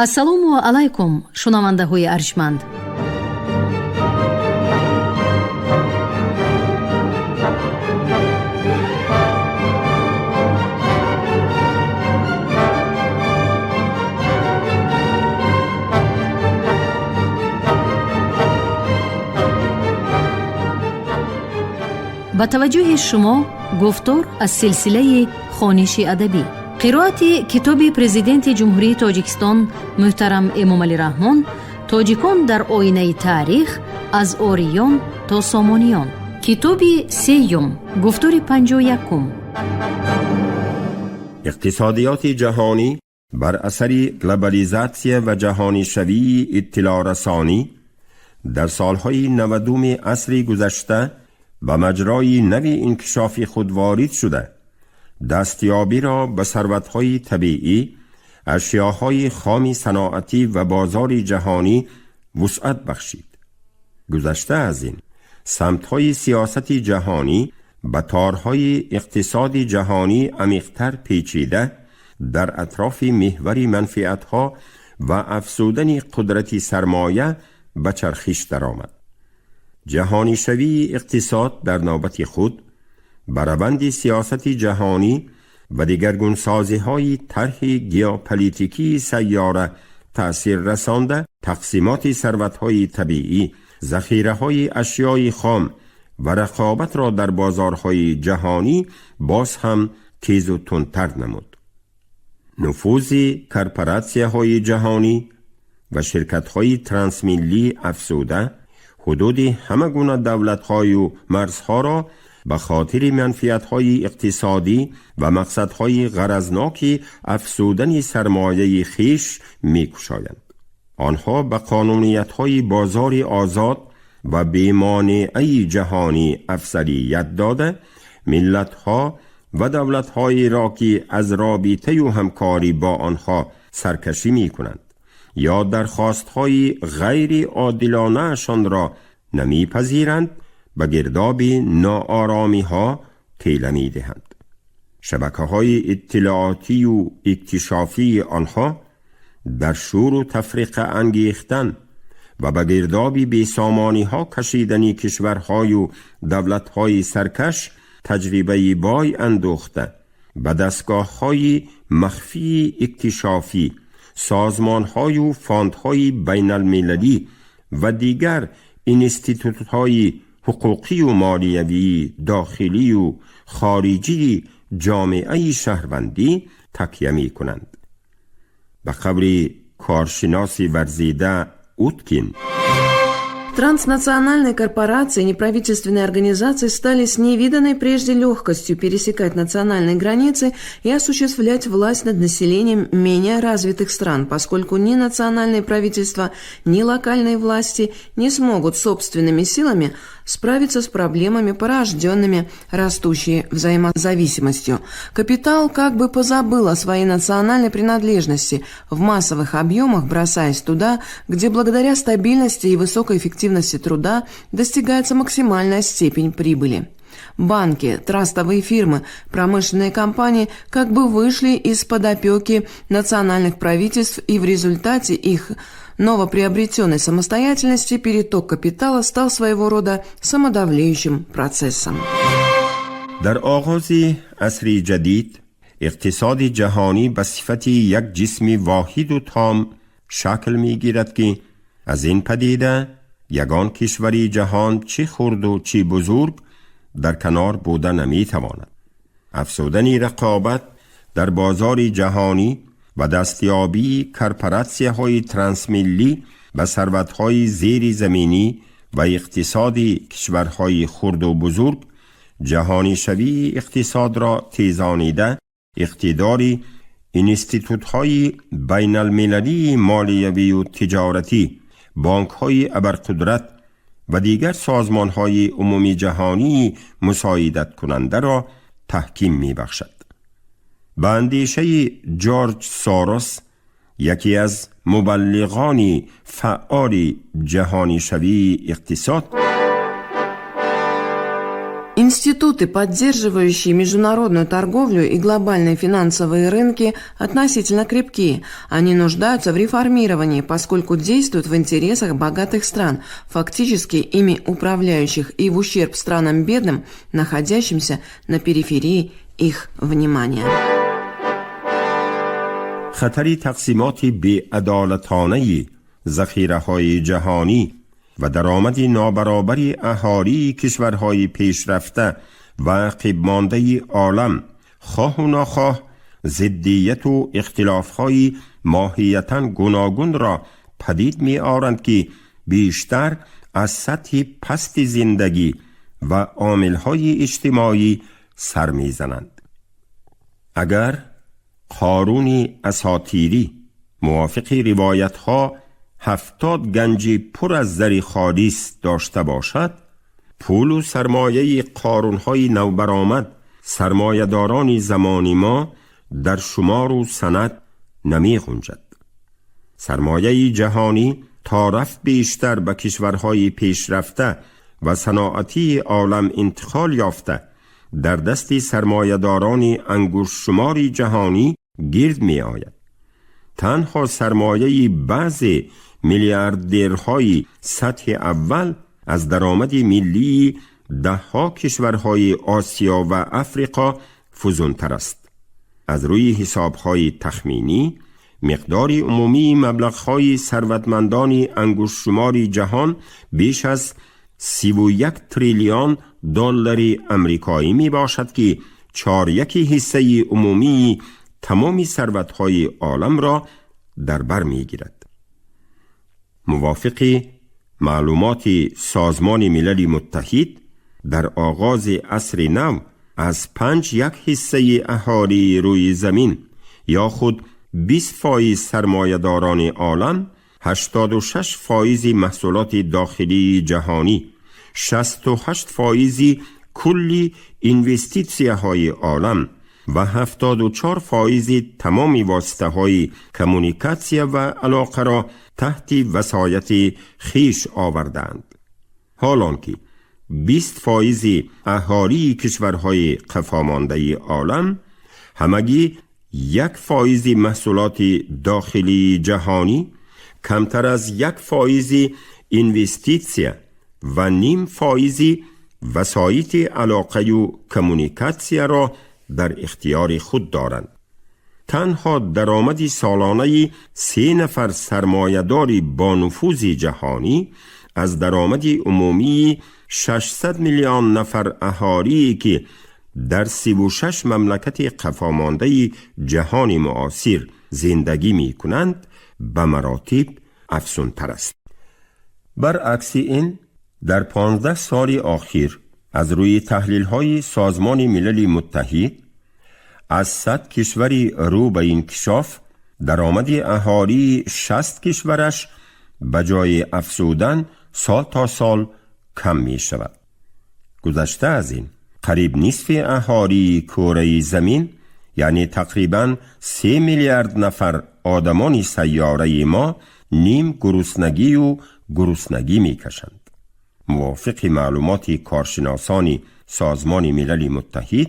Ассалому алайкум, шунавандаҳои арҷманд. Ба таваҷҷӯҳи шумо гуфтор аз силсилаи хониши адабӣ, қироати китоби Президенти Ҷумҳурии Тоҷикистон муҳтарам Эмомалӣ Раҳмон «Тоҷикон дар оинаи таърих: аз ориён то сомониён», китоби сеюм, гуфтори 51-ум. Иқтисодиёти ҷаҳонӣ бар асари глобализатсия ва ҷаҳонишавии иттилоърасонӣ дар солҳои 90-уми асри гузашта ба маҷрои нави инкишофи худ ворид шуда, дастёбиро ба сарватҳои табиӣ, ашёҳои хоми саноатӣ ва бозори ҷаҳонӣ вусъат бахшид. Гузашта аз ин, самтҳои сиёсати ҷаҳонӣ ба торҳои иқтисоди ҷаҳонӣ амиқтар печида, дар атрофи меҳвари манфиатҳо ва афзудани қудрати сармоя ба чархиш даромад. Ҷаҳонишавии иқтисод дар навбати худ ба раванди сиёсати ҷаҳонӣ ва дигаргунсозиҳои тарҳи геополитикии сайёра таъсир расонда, тақсимоти сарватҳои табиӣ, захираҳои ашёи хом ва рақобатро дар бозорҳои ҷаҳонӣ боз ҳам тезу тундтар намуд. Нуфузи корпоратсияҳои ҷаҳонӣ ва ширкатҳои трансмиллӣ афзуда, ҳудуди ҳама гуна давлатҳою марзҳоро ба хотири манфиатҳои иқтисодӣ ва мақсадҳои ғаразноки афзудани сармояи хиш мекушоянд. Онҳо ба қонуниятҳои бозори озод ва бемонеаи ҷаҳонӣ афзалият дода, миллатҳо ва давлатҳоеро, ки аз робитаю ҳамкорӣ бо онҳо саркашӣ мекунанд ё дархостҳои ғайриодилонаашонро намепазиранд, ба гирдоби нооромиҳо тела медиҳанд. Шабакаҳои иттилоотию иктишофии онҳо дар шӯру тафриқа ангехтан ва ба гирдоби бесомониҳо кашидани кишварҳою давлатҳои саркаш таҷрибаи бой андӯхта, ба дастгоҳҳои махфии иктишофӣ, созмонҳою фондҳои байналмилалӣ ва дигар институтҳои ҳуқуқию молиявии дохилию хориҷии ҷомеаи шаҳрвандӣ такя мекунанд. Ба қавли коршиноси варзида Уткин, Транснациональные корпорации и неправительственные организации стали с невиданной прежде легкостью пересекать национальные границы и осуществлять власть над населением менее развитых стран, поскольку ни национальные правительства, ни локальные власти не смогут собственными силами справиться с проблемами, порожденными растущей взаимозависимостью. Капитал как бы позабыл о своей национальной принадлежности, в массовых объемах бросаясь туда, где благодаря стабильности и высокой эффективности труда достигается максимальная степень прибыли. Банки, трастовые фирмы, промышленные компании как бы вышли из-под опеки национальных правительств, и в результате их новоприобретенной самостоятельности переток капитала стал своего рода самодовлеющим процессом. Дар оғози асри ҷадид иқтисоди ҷаҳонӣ ба сифати як ҷисми воҳиду том шакл мегирад, ки аз ин падида ягон кишвари ҷаҳон, чӣ хурду чӣ бузург, дар канор буда наметавонад. Афзудани рақобат дар бозори ҷаҳонӣ ва дастёбии корпоратсияҳои трансмиллӣ ба сарватҳои зери заминӣ ва иқтисоди кишварҳои хурду бузург ҷаҳонишавии иқтисодро тезонида, иқтидори институтҳои байналмилалии молиявию тиҷоратӣ, бонкҳои абарқудрат ва дигар созмонҳои умумиҷаҳонии мусоидаткунандаро таҳким мебахшад. Ба андешаи Ҷорҷ Сорос, яке аз мубаллиғони фаъоли ҷаҳонишавии иқтисод, Институты, поддерживающие международную торговлю и глобальные финансовые рынки, относительно крепки. Они нуждаются в реформировании, поскольку действуют в интересах богатых стран, фактически ими управляющих, и в ущерб странам бедным, находящимся на периферии их внимания. خطر تقسیمات بی‌عدالتانه ذخیره‌های جهانی و درآمد نابرابر اهالی کشورهای پیشرفته و عقب مانده عالم خواه و ناخواه ضدیت و اختلافهای ماهیتا گوناگون را پدید می آرند که بیشتر از سطح پست زندگی و عاملهای اجتماعی سر میزنند. اگر قارون اساطیری موافق روایت ها 70 گنج پر از زر خالص داشته باشد، پول و سرمایه قارونهای نوبرآمد سرمایه‌داران زمان ما در شمار و سند نمی گنجد. سرمایه جهانی تا رفت بیشتر به کشورهای پیشرفته و صنعتی عالم انتقال یافته، در دست سرمایه‌داران انگشت شمار جهانی گرد می آید. تنها سرمایه بعض میلیاردرهای سطح اول از درآمد ملی دهها کشورهای آسیا و افریقا فزونتر است. از روی حسابهای تخمینی، مقدار عمومی مبلغهای ثروتمندان انگشت شمار جهان بیش از 31 تریلیون دلار امریکایی می باشد که چهار یک حصه عمومی تمام ثروتهای عالم را در بر می گیرد. موافق معلومات سازمان ملل متحد، در آغاز عصر نو از 5 یک حصه اهالی روی زمین یا خود 20 فایز سرمایه‌داران عالم، 86 فایز محصولات داخلی جهانی، 68 فایز کلی инвеститсия های عالم و 74 فایز تمام واسطه های коммуникация و علاقه را تحت وصایت خویش آوردند. حال آنکه 20 فایز اهالی کشورهای قفامانده عالم همگی 1 فایز محصولات داخلی جهانی، کمتر از 1 فایز инвеститсия و نیم فایز وسایط علاقه و коммуникация را در اختیار خود دارند. تنها درآمد سالانه سه نفر سرمایه‌دار با نفوذ جهانی از درآمد عمومی 600 میلیون نفر اهالی که در 36 مملکت قفامانده جهان معاصر زندگی می کنند به مراتب افزونتر است. برعکس این، در 15 سال آخر از روی تحلیل های سازمان ملل متحد، از 100 کشور رو به انکشاف، درآمد اهالی 60 کشورش به جای افزودن سال تا سال کم می شود. گذشته از این، قریب نصف اهالی کره زمین، یعنی تقریبا 3 میلیارد نفر آدمان سیاره ما، نیم گرسنگی و گرسنگی می کشند. موافق معلومات کارشناسان سازمان ملل متحد،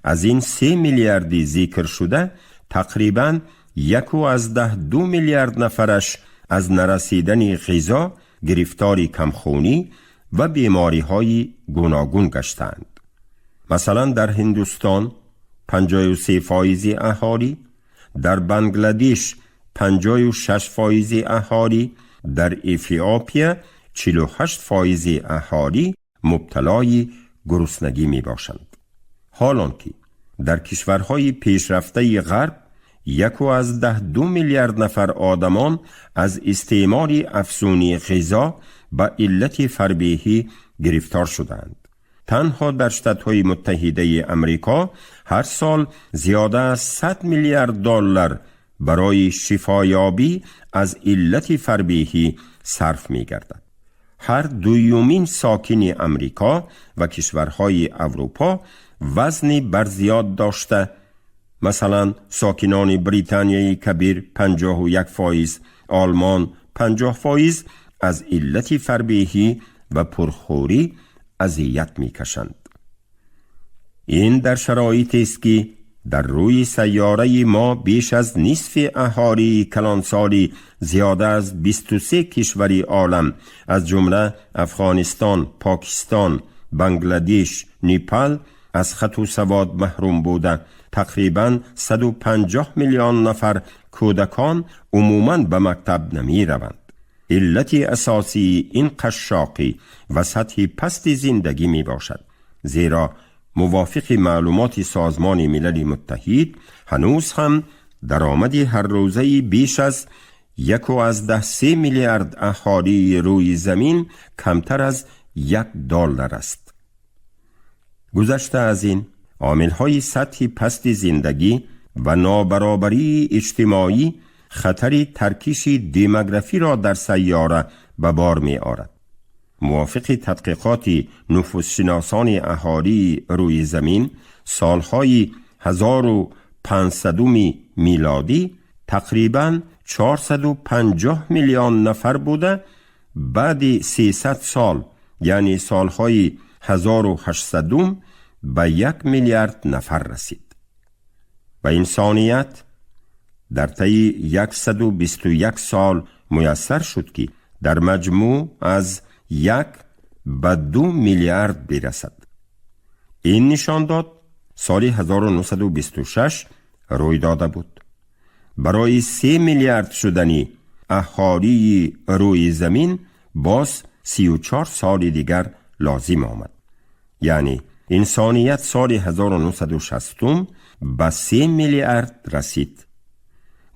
از این 3 میلیاردی ذکر شده تقریبا 1.2 میلیارد نفرش از نرسیدن غذا گرفتار کمخونی و بیماری های گوناگون گشتند. مثلا در هندوستان 53 فایز اهالی، در بنگلادش 56 فایز اهالی، در افیوپیا 48 فایز اهالی مبتلای گرسنگی می باشند. حال آنکه در کشورهای پیشرفته غرب 1.2 میلیارد نفر آدمان از استعمال افزونی غذا به علت فربهی گرفتار شدند. تنها در های متحده امریکا هر سال زیاده از 100 میلیارد دلار برای شفایابی از علت فربهی صرف می گردد. هر دویومین ساکن امریکا و کشورهای اروپا وزن برزیاد داشته، مثلا ساکنان بریتانیای کبیر 51 فایز، آلمان 50 فایز، از علت فربهی و پرخوری اذیت میکشند. Ин дар шароите аст ки дар рӯи сайёраи мо беш аз нисфи аҳолии калонсоли зиёда аз 23 кишвари олам, аз ҷумла Афғонистон, Покистон, Бангладеш, Непал, аз хату савод маҳрум буда, тақрибан 150 миллион нафар кӯдакон умуман ба мактаб намераванд. Иллати асосии ин қашшоқӣ ва сатҳи пасти зиндагӣ мебошад, зеро мувофиқи маълумоти Созмони Милали Муттаҳид ҳанӯз ҳам даромади ҳаррӯзаи беш аз 1,3 миллиард аҳолии рӯи замин камтар аз 1 доллар аст. Гузашта аз ин, омилҳои сатҳи пасти зиндагӣ ва нобаробарии иҷтимоӣ хатари таркиши демографиро дар сайёра ба бор меорад. Мувофиқи тадқиқоти нуфузшиносони аҳолии рӯи замин, солҳои 1500 милодӣ тақрибан 450 миллион нафар буда, баъди 300 сол, яъне солҳои 1800, ба 1 миллиард нафар расид ва инсоният дар тайи 121 сол муяссар шуд, ки дар маҷмӯъ аз 1 ба 2 миллиард бирасад. Ин нишондод соли 1926 рӯй дода буд. Барои 3 миллиард шудани аҳолии рӯи замин боз 34 соли дигар лозим омад, яъне инсоният соли 1960 ба 3 миллиард расид.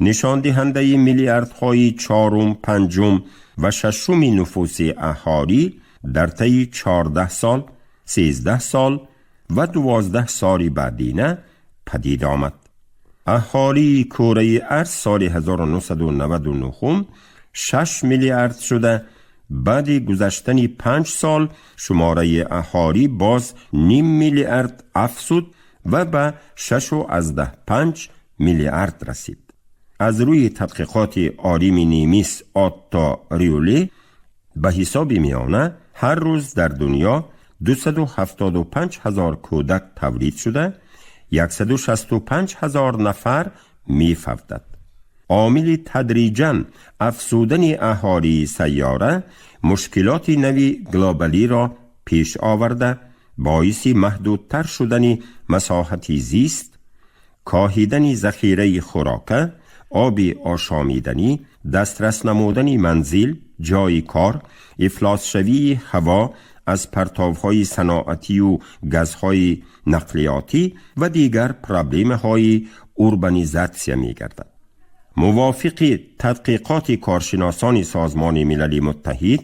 Нишондиҳандаи миллиардҳои чорум, панҷум ва шашуми нуфуси аҳолӣ дар тайи 14 сол, 13 сол ва 12 соли баъдина падид омад. Аҳолии кураи арз соли 1999 6 миллиард шуда, баъди гузаштани 5 сол шумораи аҳолӣ боз ним миллиард афзуд ва ба 6,5 миллиард расид. Аз рӯи тадқиқоти олими немис Отто Риуле, ба ҳисоби миёна ҳар рӯз дар дунё 275 ҳазор кӯдак тавлид шуда, 165 ҳазор нафар мефавтад. Омили тадриҷан афзудани аҳолии сайёра мушкилоти нави глобалиро пеш оварда, боиси маҳдудтар шудани масоҳати зист, коҳидани захираи хӯрока, оби ошомиданӣ, дастрас намудани манзил, ҷойи кор, ифлосшавии ҳаво аз партовҳои саноатию газҳои нақлиётӣ ва дигар проблемаҳои урбанизатсия мегардад. Мувофиқи тадқиқоти коршиносони Созмони Милали Муттаҳид,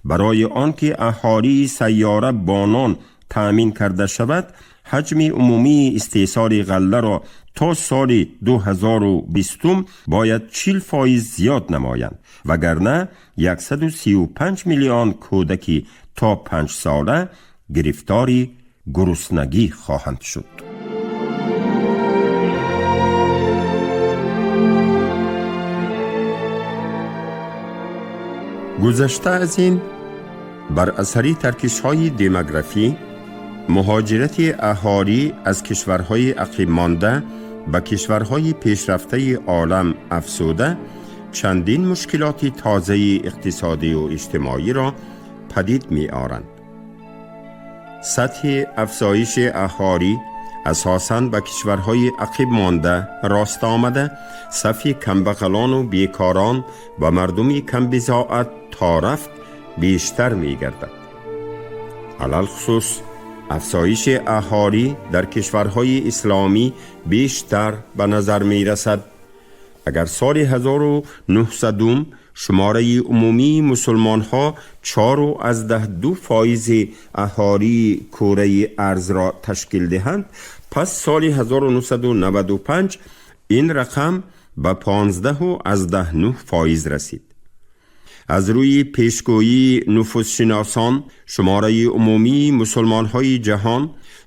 барои он ки аҳолии сайёра бо нон таъмин карда шавад, ҳаҷми умумии истеҳсоли ғалларо то соли 2020 бояд 40% зиёд намоянд, вагарна 135 миллион кӯдаки то 5сола гирифтори гуруснагӣ хоҳанд шуд. Гузашта аз ин, бар асари таркишҳои демографӣ, муҳоҷирати аҳолӣ аз кишварҳои ақибмонда ба кишварҳои пешрафтаи олам афзуда, чандин мушкилоти тозаи иқтисодию иҷтимоиро падид меоранд. Сатҳи афзоиши аҳолӣ асосан ба кишварҳои ақиб монда рост омада, сафи камбағалону бекорон ва мардуми камбизоат то рафт бештар мегардад. Алалхусус афзоиши аҳолӣ дар кишварҳои исломӣ бештар ба назар мерасад. Агар соли 1900 шумораи умумии мусулмонҳо 4,2% аҳолии кураи арзро ташкил диҳанд, пас соли 1995 ин рақам ба 15,9% расид. Аз рӯи пешгӯии нуфузшиносон, шумораи умумии мусулмонҳои ҷаҳон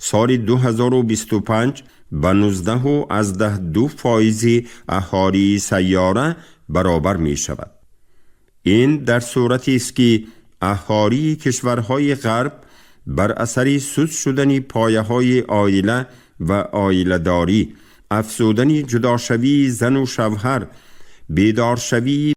соли 2025 ба 19,2% аҳолии сайёра баробар мешавад. Ин дар суратест, ки аҳолии кишварҳои ғарб Бар асари суст шудани пояҳои оила ва оиладорӣ, афзудани ҷудошавии зану шавҳар, бедоршавии